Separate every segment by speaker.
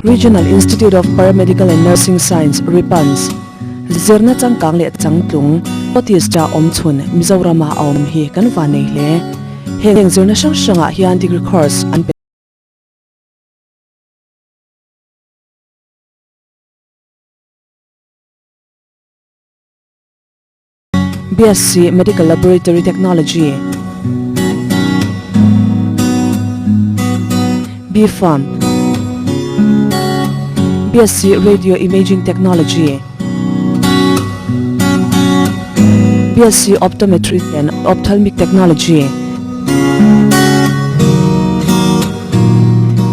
Speaker 1: Regional Institute of Paramedical and Nursing Science, RIPANS, zirna changkang leh changtlung, Otis-a awm chhun Mizorama a awm hi kan van nei hle. Heng zirna hrang hrangah hian degree course an pe. BSc Medical Laboratory Technology, B.Pharm, BSc Radio Imaging Technology, BSc Optometry and Ophthalmic Technology.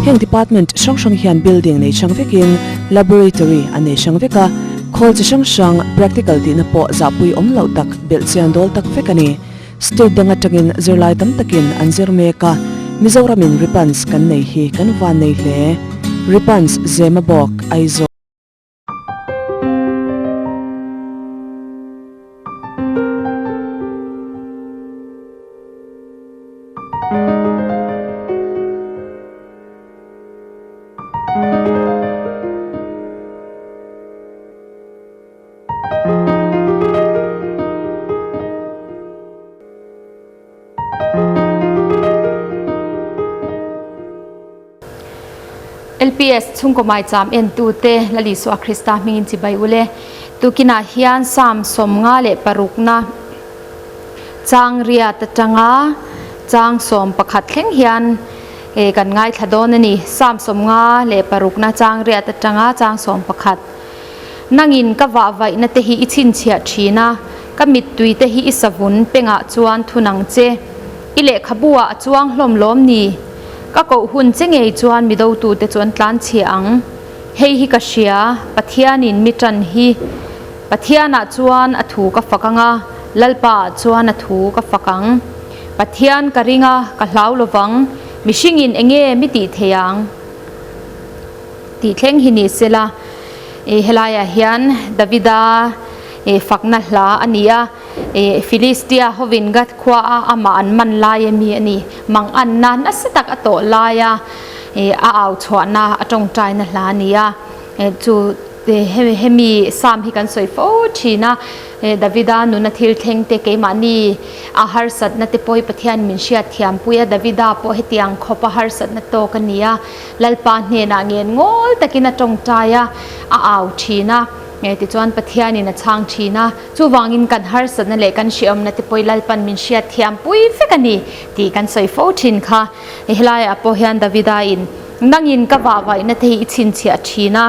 Speaker 1: Heng department hrang hrang hian building nei hrang vekin laboratory an nei hrang vek a. Khawl chi hrang hrang practical tihna pawh zahpui awm loh tak belh chian dawl tak vek a ni. State dang atangin zirlai tam takin an zir mek a, Mizoramin Ripans kan nei hi kan van nei hle. Ripans Zemabawk, Aizawl.
Speaker 2: LPS chhungkaw maicham entute Lal Isua Krista hmingin chibai ule. Tukinah hian Psalm 56na chang riat atanga chang 11 thleng hian E kan ngaithla dawn a ni. Psalm 56na chang riat atanga chang 11. Nangin ka vah vaihna te hi i chhinchhiah thin a, ka mittui te hi i savun pengah chuan thun ang che. I lehkhabu ah a chuang hlawm lawm ni? Ka koh hun che ngei chuan mi dotute chu an tlanchhiah ang. Hei hi ka hria, Pathianin mi tan hi. Pathianah chuan a thu ka fak ang a, Lalpa ah chuan a thu ka fak ang. Pathian ka ring a, ka hlau lovang, mihringin enge mi tih thei ang? Tih thleng hi ni sela, i helaiah hian Davida i fakna hla a ni a, i Filistia hovin Gath khua a amah an man lai a mi a ni. Mang anna nasa tak a tawh laia i a au chhuahna a tawngtaina hla a ni a, chu hemi Psalm hi kan sawi fo thin a, Davida nuna thil thleng te keimahni a harsatna te pawh hi Pathian min hriat thiam pui a, Davida pawh hetiang khawp a harsatna tawk a ni a, Lalpa hnenah ngen ngawl takin a tawngtai a, a au thin a, tichuan Pathianin a chhang thin a, chuvangin kan harsatna leh kan hrehawmna te pawh hi Lalpan min hriat thiam pui vek a ni tih kan sawi fo thin kha. Helaiah pawh hian Davida in nangin ka vahvaihna te hi i chhinchhiah thin a.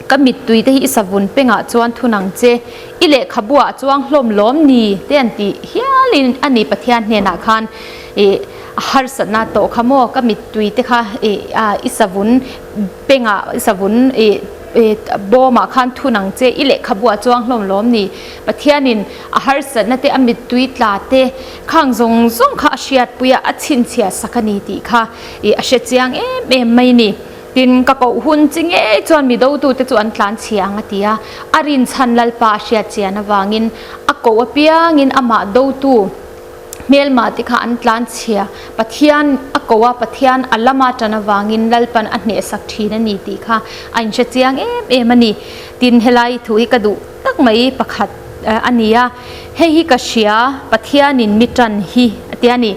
Speaker 2: Ka mittui te hi i savun pengah chuan thun ang che, i lehkhabuah chuang hlawm lawm ni te an tih hialin a ni Pathian hnenah khan i harsatna tawh kha maw ka mittui te kha i i savun pengah i savun i bawmah khan thun ang che, i lehkhabuah chuang hlawm lawm ni Pathianin a harsatna te a mittui tla te khang zawng zawng kha a hriatpui a, a chhinchhiah sak a ni tih kha i a hrechiang em em mai ni. Tin, ka koh hun chi ngei chuan mi dotute chu an tlan chhia ang a ti a. A rinchhan Lalpa a hriat chian avangin a koh apiangin amah dotu hmelmah te kha an tlan chhia. Pathian a koh a, Pathian a lama tan avangin Lalpan a hnehsak thin a ni tih kha a inhre chiang em em a ni. Tin, helai thu hi ka duh tak mai pakhat a ni a, Hei hi ka hria, Pathianin mi tan hi a ti a ni.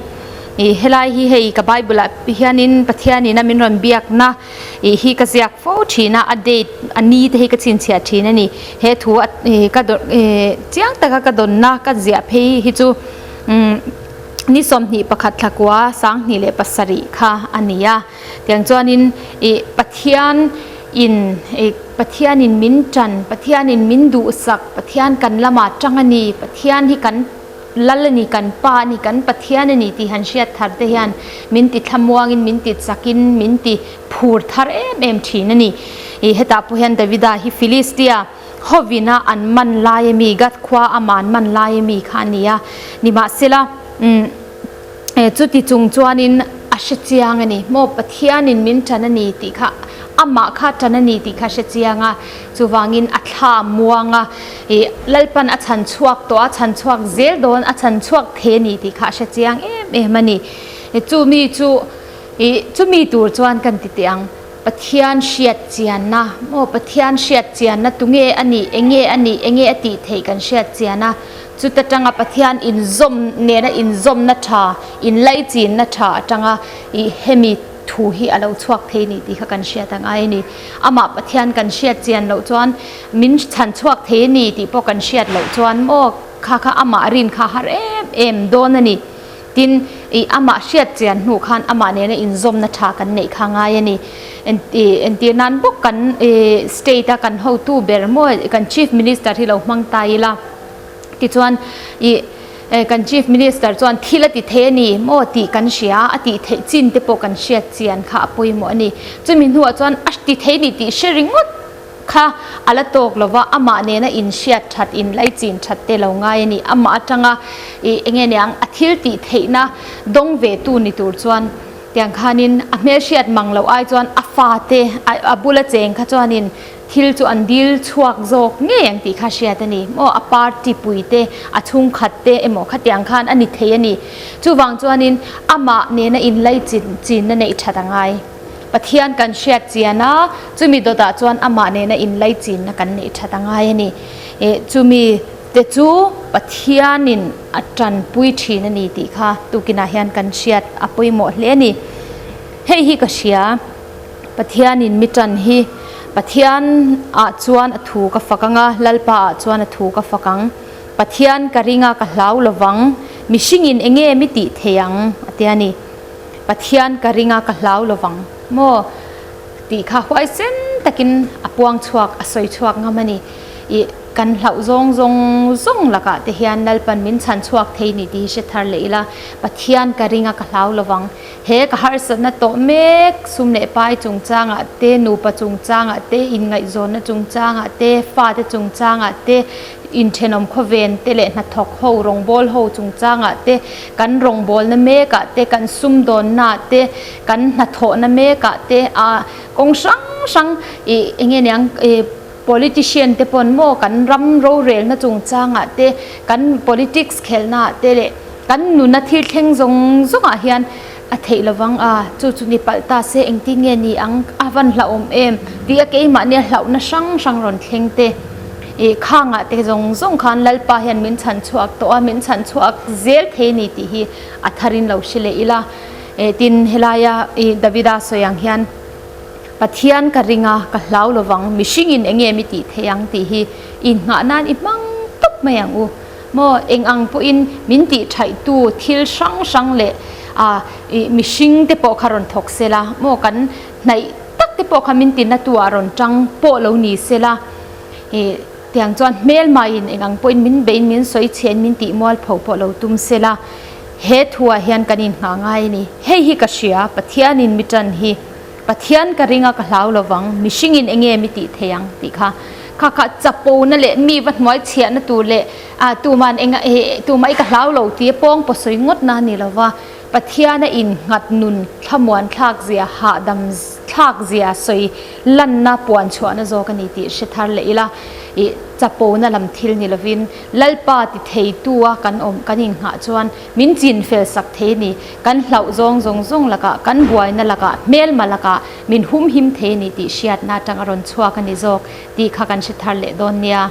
Speaker 2: I helai hi hei ka Bible ah hianin Pathianin a min rawn biakna i hi ka ziak fo thin a, a date a ni te hi ka chhinchhiah thin a ni. He thu a i ka dawn i chiang taka ka dawnna ka ziah phei hi chu umm ni 21 thlakua 2007 kha a ni a. Tiang chuanin i Pathian in i Pathianin min tan, Pathianin min duhsak, Pathian kan lamah tang a ni, Pathian hi kan Lal a ni, kan Pa a ni, kan Pathian a ni tih han hriat thar te hian min ti thlamuangin, min ti chakin, min ti phur thar em em thin a ni. I hetah pawh hian Davida hi Filistia hovina an man lai a mi, Gath khua ama an man lai a mi kha a ni a. Nimahsela, umm, chuti chung chuanin a hre chiang a ni. Maw Pathianin min tan a ni tih kha, amah kha tan a ni tih kha hre chiang a. Chuvangin a thla a muang a, ih Lalpan a chhan chhuak tawh a, chhan chhuak zel dawn, a chhan chhuak thei a ni tih kha a hre chiang em em a ni. Chumi chu ih chumi tur chuan kan ti teh ang. Pathian hriat chianna maw Pathian hriat chianna tunge a nih enge a nih enge a tih theih kan hriat chian a, chuta tanga Pathian inzawm nena inzawmna tha inlaichinna tha atanga ih hemi thu hi a lo chhuak thei ni tih kha kan hriat a ngai a ni. Amah Pathian kan hriat chian loh chuan min chhan chhuak thei a ni tih pawh kan hriat loh chuan maw kha kha amah rin kha har em em dawn a ni. Tin, ih amah hriat chian hnu khan amah nena inzawmna tha kan neih kha ngai a ni. Entir nan bawk kan state a kan hotu ber maw kan Chief Minister hi lo hmang ta ila tichuan ih kan Chief Minister chuan thil a ti thei a ni maw tih kan hria a, a tih theih chin te pawh kan hriat chian kha a pawimawh a ni. Chumi hnuah chuan a ti thei ni tih hre ringawt kha a la tawk lo va, amah nena inhriat that, inlaichin that te lo ngai a ni. Amah atanga ih enge niang a thil tih theihna dawng ve tu ni tur chuan tiang khanin a hmelhriat mang loh ai chuan a fate a bula cheng kha chuanin thil chu an dil chhuak zawk ngei ang tih kha hriat a ni. Maw a party pui te, a chhungkhat te emaw khatiang khan a ni thei a ni. Chuvang chuanin amah nena inlaichin chinna neih that a ngai. Pathian kan hriat chian a, chumi dawtah chuan amah nena inlaichinna kan neih that a ngai a ni. Eh, chumi te chu Pathianin a tanpui thin a ni tih kha tukinah hian kan hriat a pawimawh hle a ni. Hei hi ka hria, Pathianin mi tan hi Pathian ah chuan a thu ka fak ang a, Lalpa ah chuan a thu ka fak ang. Pathian ka ring a, ka hlau lovang, mihringin enge mi tih thei ang a ti a ni. Pathian ka ring a ka hlau lovang maw tih kha huaisen takin a puang chhuak a sawi chhuak ngam a ni. Ih kan hlauh zawng zawng zawng lakah te hian Lalpan min chhan chhuak thei ni tih hi hre thar leh ila Pathian ka ring a ka hlau lovang he ka harsatna tawh mek sum leh pai chungchangah te nupa chungchangah te inngaihzawnna chungchangah te fate chungchangah te Inthenawm khawven te leh hnathawk ho rawngbâwl ho chungchangah te, kan rawngbâwlna mêkah te, kan sumdawnnaah te, kan hnathawhna mêkah te, ah kawng hrang hrang ih eng nge niang ih politician te pawn maw kan ram rorelna chungchangah te, kan politics khelhnaah te leh kan nuna thil thleng zawng zawngah hian a theih lovang a, chu chu ni palh ta se engtin nge ni ang a van hlauhawm em tih a keimahnia hlauhna hrang hrang rawn thleng te ih khangah te zawng zawng khan Lalpa hian min chhan chhuak tawh a, min chhan chhuak zel thei ni tih hi a tharin lo hre leh ila eh tin helaia ih Davida sawi ang hian Pathian ka ring a, ka hlau lovang mihringin eng nge mi tih thei ang tih hi inngah nan i hmang tawp mai ang u. Maw eng ang pawhin min tih thaihtu thil hrang hrang leh ah ih mihring te pawh kha rawn thawk sela, maw kan hnaih tak te pawh kha min tina tu ah rawn tang pawh lo ni sela ih tiang chuan hmelmaiin eng ang pawhin min bein min sawi chhen min tih mualpho pawh lo tum sela he thu ah hian kan inngah ngai a ni. Hei hi ka hria Pathianin mi tan hi. Pathian ka ring a ka hlau lovang, mihringin enge mi tih thei ang tih kha. Kha kha chapona leh mi va hnuai chhiahna tur leh ah tuman enga eh tumah i ka hlau lo tia pawng paw sawi ngawt na ni lova, Pathiana innghat nun thlamuan thlak zia hahdam thlak zia sawi lanna puan chhuahna zawk a ni tih hre thar leh ila ih chapona lam thil ni lovin Lalpa ti theitu a kan awm kan inngah chuan min chin fel sak thei a ni. Kan hlauh zawng zawng zawng lakah, kan buaina lakah, hmelma lakah min humhim thei a ni tih hriatna atang a rawn chhuak a ni zawk tih kha kan hre thar leh dawn nia.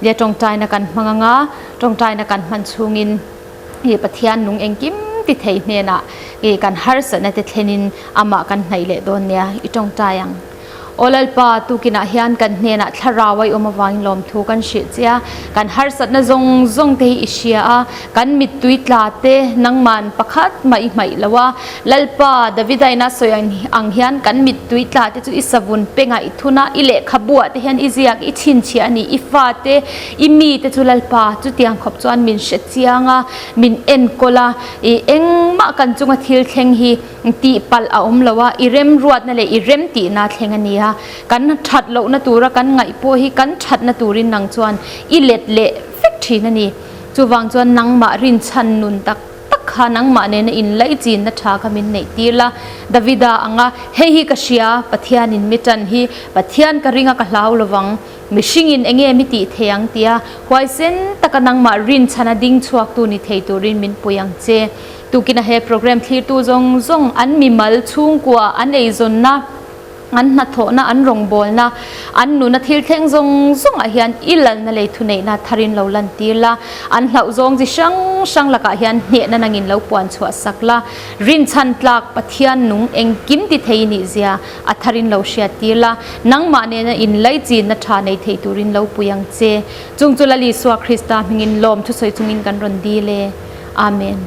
Speaker 2: Nia tawngtaina kan hmang anga, tawngtaina kan hman chhungin ih Pathian nung engkim ti thei hnenah ih kan harsatna te thlenin amah kan hnaih leh dawn nia i tawngtai ang. Aw Lalpa, tukinah hian kan hnenah thlarau a i awm avangin lawmthu kan hrilh che a, kan harsatna zawng zawng te hi i hria a, kan mittui tla te nangman pakhat mah i hmaih lo a. Lalpa, Davida ina sawi ang hian kan mittui tla te chu i savun pengah i thun a, i lehkhabuah te hian i ziak, i chhinchhiah a ni, i fate, i mite chu Lalpa, chutiang khawp chuan min hre chiang a, min enkawl a, i engmah kan chunga thil thleng hi Tihpalh a awm lo a, i remruatna leh i remtihna thleng a ni a. Kan that lohna tura kan ngaih pawh hi kan thatna turin nang chuan i let leh vek thin a ni. Chuvang chuan nangmah rinchhan nun tak tak kha nangmah nena inlaichinna tha kha min neih tir la. Davida anga, Hei hi ka hria, Pathianin mi tan hi, Pathian ka ring a ka hlau lovang, mihringin enge mi tih thei ang tia huaisen taka nangmah rinchhana ding chhuaktu ni thei turin min pui ang che. Tukina he program thlirtu zawng zawng an mimal chhungkua an eizawnna An hnathawhna, an rawngbawlna, an nuna thil thleng zawng zawngah hian i lalna lei thuneihna tharin lo lantir la, an hlauhzawng chi hrang hrang lakah hian hnehna nangin lo puan chhuah sak la, rinchhan tlak Pathian nung engkim ti thei i nihzia a tharin lo hriattir la, nangmah nena inlaichinna tha nei thei turin lo pui ang che. Chung chu Lal Isua Krista hmingin lawm thusawi chungin kan rawn dil e. Amen.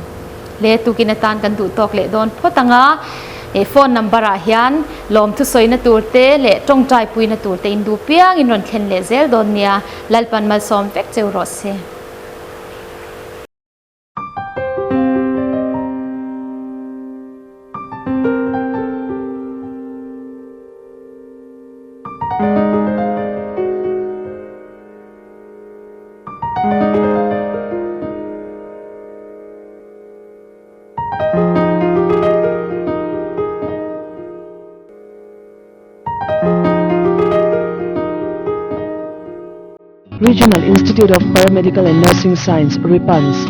Speaker 2: Le tukin atan kan duh tawk leh dawn phawt ang a, he phone number ah hian lawm thusawina tur te leh tawngtai puina tur te in duh piang in rawn thlen leh zel dawn nia, Lalpan malsawm vek cheu rawh se.
Speaker 1: Regional Institute of Paramedical and Nursing Science, RIPANS,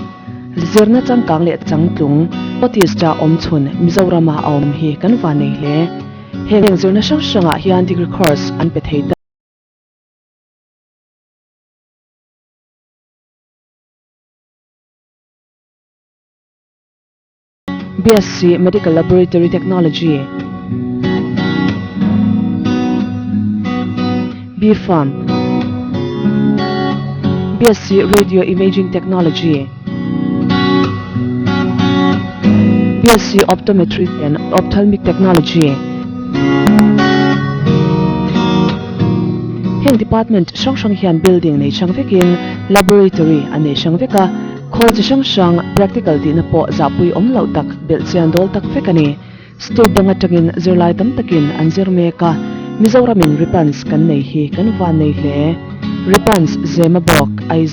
Speaker 1: zirna changkang leh changtlung, Otista awm chhun Mizorama a awm hi kan va nei hle. Heng zirna hrang hrangah hian degree course an pe thei ta. BSc Medical Laboratory Technology, B-Pharm, BSc Radio Imaging Technology, BSc Optometry and Ophthalmic Technology. Heng department hrang hrang hian building nei hrang vekin laboratory an nei hrang vek a. Khawl chi hrang hrang practical tihna pawh zahpui awm loh tak belh chian dawl tak vek a ni. State dang atangin zirlai tam takin an zir mek a, Mizoramin Ripans kan nei hi kan van nei hle. Ripans Zemabawk, Aizawl.